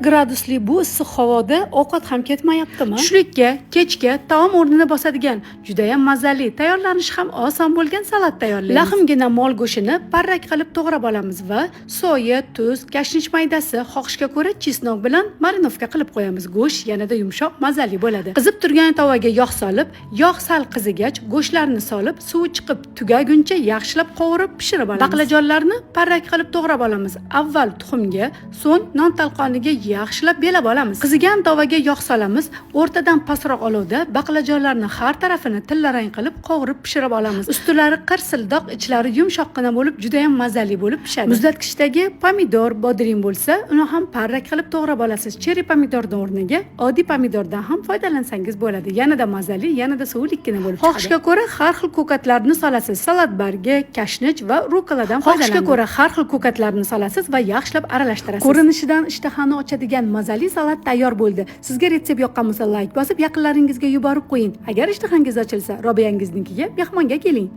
40 gradusli bu issiq havoda ovqat ham ketmayaptimi? Tushlikka, kechga taom o'rnini bosadigan, judayam mazali, tayyorlanishi ham oson bo'lgan salat tayyorlaymiz. Lahmgina mol go'shtini parrak qilib to'g'rab olamiz va soya, tuz, kashnich maydasi, xohishga ko'ra чеснок bilan marinovka qilib qo'yamiz. Go'sht yanada yumshoq, mazali bo'ladi. Qizib turgan tovaga yog' solib, yog' sal qizigach, go'shtlarni solib, suvi chiqib tugaguncha yaxshilab qovurib pishirib olamiz. Baqlajonlarni parrak qilib to'g'rab olamiz. Avval tuxumga, so'ng non talqoniga yaxshilab belab olamiz. Qizigan tovaga yog' solamiz. O'rtadan pastroq olovda baqlajonlarni har tarafini tillarang qilib qovurib pishirib olamiz. Ustilari qirsildoq, ichlari yumshoqqina bo'lib, juda ham mazali bo'lib pishadi. Muzlatkichdagi pomidor, bodring bo'lsa, uni ham parrak qilib to'g'rab olasiz. Cherry pomidorning o'rniga oddiy pomidordan ham foydalansangiz bo'ladi. Yanada mazali, yanada suvlikkina bo'lib chiqadi. Xohishga ko'ra har xil ko'katlarni solasiz. Salat bargi, kashnich va rukoladan. Xohishga ko'ra har xil ko'katlarni solasiz va yaxshilab aralashtirasiz. Ko'rinishidan ishtahani ochadigan mazali salat tayyor bo'ldi. Sizga retsept yoqqan bo'lsa, layk bosib, yaqinlaringizga yuborib qo'ying. Agar ishtahangiz ochilsa, Robiyangiznikiga mehmonga keling.